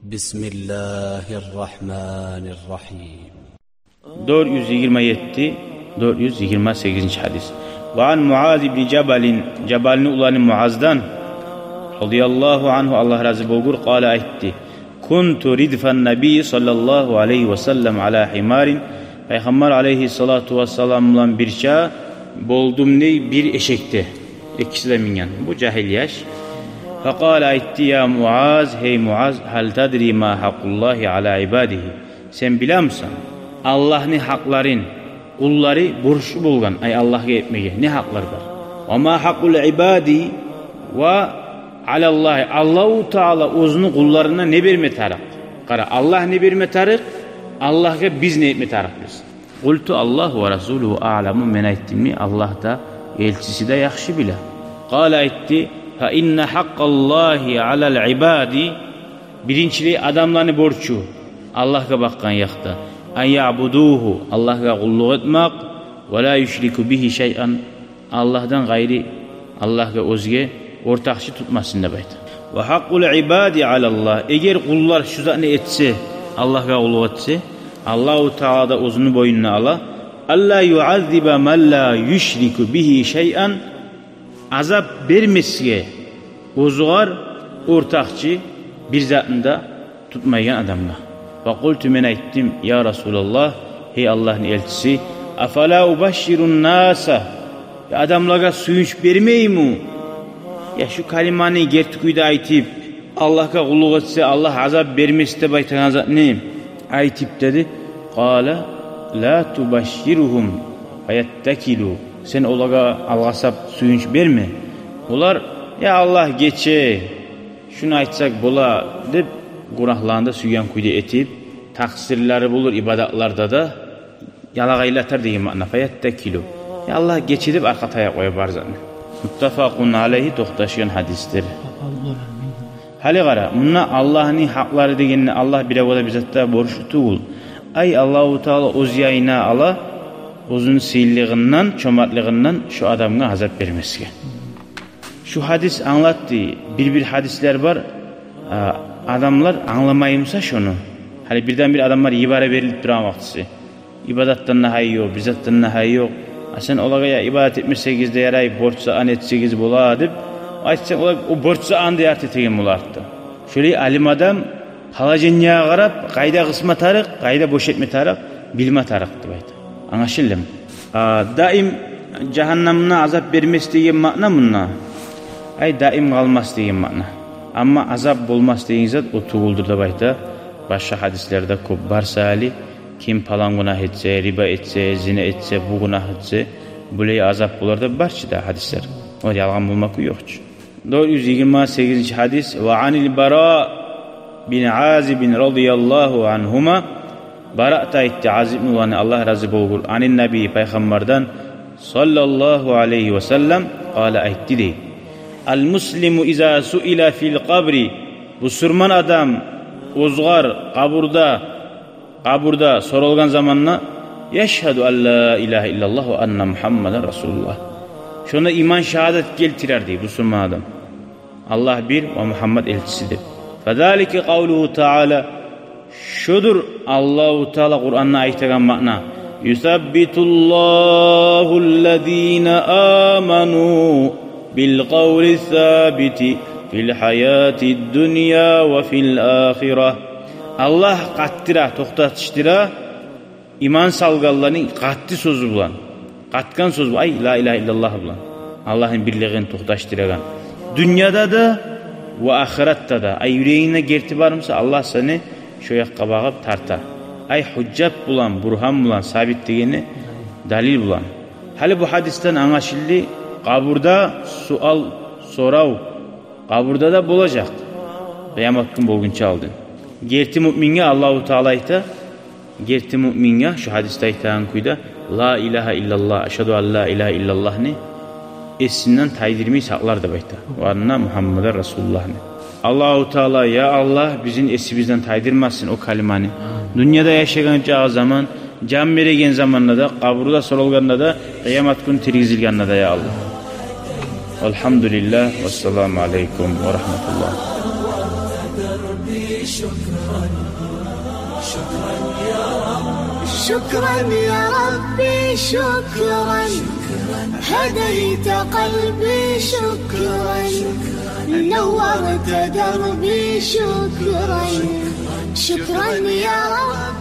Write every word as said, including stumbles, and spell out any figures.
بسم الله الرحمن الرحيم. Дёрт юз йигирма етти, дёрт юз йигирма сегизинчи гьадис. وعن معاذ بن جبل, Жабалны уланы Муаздан, رضي الله عنه, Аллагь рази болгъур, قال, айтды: كنت ردف النبي صلى الله عليه وسلم على حمار. Пайхаммар алайгьиссалату вассалам булан бирче болдум дей бир эшекде. Экиси де минген. Бу жагьил яш. فقال, айтды: يا معاذ, гьей Муаз, هل تدري ما حق الله على عباده؟ Сен билемисен Аллагьны гьакъларын, къуллары борчлу болгъан, ай, Аллагьгъа этмеге не гьакълар бар? وما حق العباد على الله, Аллагьу Таала оьзюню къулларына не берме тарыкъ? Къара, Аллагь не берме тарыкъ, Аллагьгъа биз не этме тарыкъбыз? قلت: الله ورسوله أعلم, мен айтдым дей, Аллагь да, элчиси де яхшы биле. قال, айтды: فإن حق الله على العباد, биринчилей адамланы борчу Аллагьгъа бакъгъан якъда, أن يعبدوه, Аллагьгъа къуллукъ этмек, ولا يشركوا به شيئا, Аллагьдан къайры Аллагьгъа оьзге ортакъчы тутмасын деп айта. وحق العباد على الله, эгер къуллар шу затны этсе, Аллагьгъа къуллукъ этсе, Аллагьу Таала да оьзюню бойнуна ала, ألا يعذب من لا يشرك به شيئا, азап бермесге оьзюгер ортакъчы бир затны да тутмайгъан адамгъа. وقلت, мен айтдым: يا رسول الله, гьей Аллагьны элчиси, أفلا أبشر الناس, я адамлагъа сююнч бермейми? Я шу калиманы герти кюйде айтып, Аллагьгъа къуллукъ этсе, Аллагь азап бермес деп айтагъан затны айтып, деди. قال: لا تبشرهم فيتكلوا, сен олагъа алгъасап сююнч берме. Олар: я Аллагь гече, шуну айтсакъ бола деп, гюнагьларын да сюйген кюйде этип, такъсырлары болур ибадатларда да, ялагъайлатар деген маъна, فيتكلوا. Я Аллагь гече деп аркъа таяп къоя бар затны. متفق عليه, токъташгъан гьадисдир. Гьали къара, мунда Аллагьны гьакълары дегенде Аллагь биревге де бир затда борчлу тюгюл. Ай, Аллагьу Таала оьз янына ала оьзюню сыйлылыгъындан, чомартлыгъындан шу адамгъа азап бермесге. Шу гьадис англатды. Бир-бир гьадислер бар, а, адамлар англамаймыса шону. Гьали бирден-бир адамлар йибере берилип турагъан вакътиси. Ибадатдан да гьайы ёкъ, бир затдан да гьайы ёкъ. А сен олагъа: я ибадат этмесегиз де ярай, борч затны этсегиз бола деп айтсанг, олар о борч затны да ярты этеген болар артда. Шолай алим адам положениягъа къарап, къайда къысма тарыкъ, къайда бош этме тарыкъ, билме тарыкъ деп айта. Англашылдымы? А, даим жагьаннамда азап бермес деген маъна мунда. Ай, даим къалмас деген маъна. Амма азап болмас деген зат о тюгюлдюр деп айта. Башгъа гьадислерде кёп бар саялы, ким палан гюнагь этсе, риба этсе, зина этсе, бу гюнагь этсе, булай азап болар деп бар чы да гьадислер. Олар ялгъан болма кюй ёкъ чу. Дёрт юз йигирма сегизинчи гьадис. وعن البراء بن عازب رضي الله عنهما, Бараъ да айтды, Азибни уланы, Аллагь рази болгъур, عن النبي, пайхаммардан, صلى الله عليه وسلم, قال, айтды дей: المسلم إذا سئل في القبر, бусурман адам оьзюгер къабурда, къабурда соралгъан заманда, يشهد أن لا إله إلا الله وأن محمدا رسول الله. Шонда иман шагьадат гелтирер дей бусурман адам. Аллагь бир ва Мугьаммад элчиси деп. فذلك قوله تعالى, шудур Аллагьу Таала Къуранда айтагъан маъна: يثبت الله الذين آمنوا بالقول الثابت في الحياة الدنيا وفي الآخرة. Аллагь къатдыра, токъташдыра иман салгъанланы къатты сёзю булан, къатгъан сёз бу, ай, ла илагьа иллаллагь булан, Аллагьны бирлигин токъташдырагъан. Дюньяда да ва ахыратда да, ай, юрегингде герти бар буса, Аллагь сени шо якъгъа багъып тарта. Ай, гьужжат булан, бургьан булан сабит дегени, далил булан. Гьали бу гьадисден англашылды, къабурда суал, сорав, къабурда да болажакъ, къыямат гюн болгъунча алдын. Герти муъминге Аллагьу Таала айта, герти муъминге, шо гьадисде айтагъан кюйде, ла илагьа иллаллагь, ашгьаду ан ла илагьа иллаллагьны эсинден тайдырмай сакълар деп айта. Ва анна Мугьаммадан расулуллагьны. Аллагьу Таала, я Аллагь, бизин эсибизден тайдырмасын о калиманы. Дюньяда яшагъан чагъы заман, жан береген заманда да, къабурда соралгъанда да, къыямат гюн тиргизилгенде де, я Аллагь. Валгьамдулиллагь, вассаламу алейкум ва рагьматуллагь. ربي شكرا، شكرا يا رب. شكرا يا ربي، شكرا. هديت قلبي، شكرا. نورت دربي، شكرا. شكرا يا رب.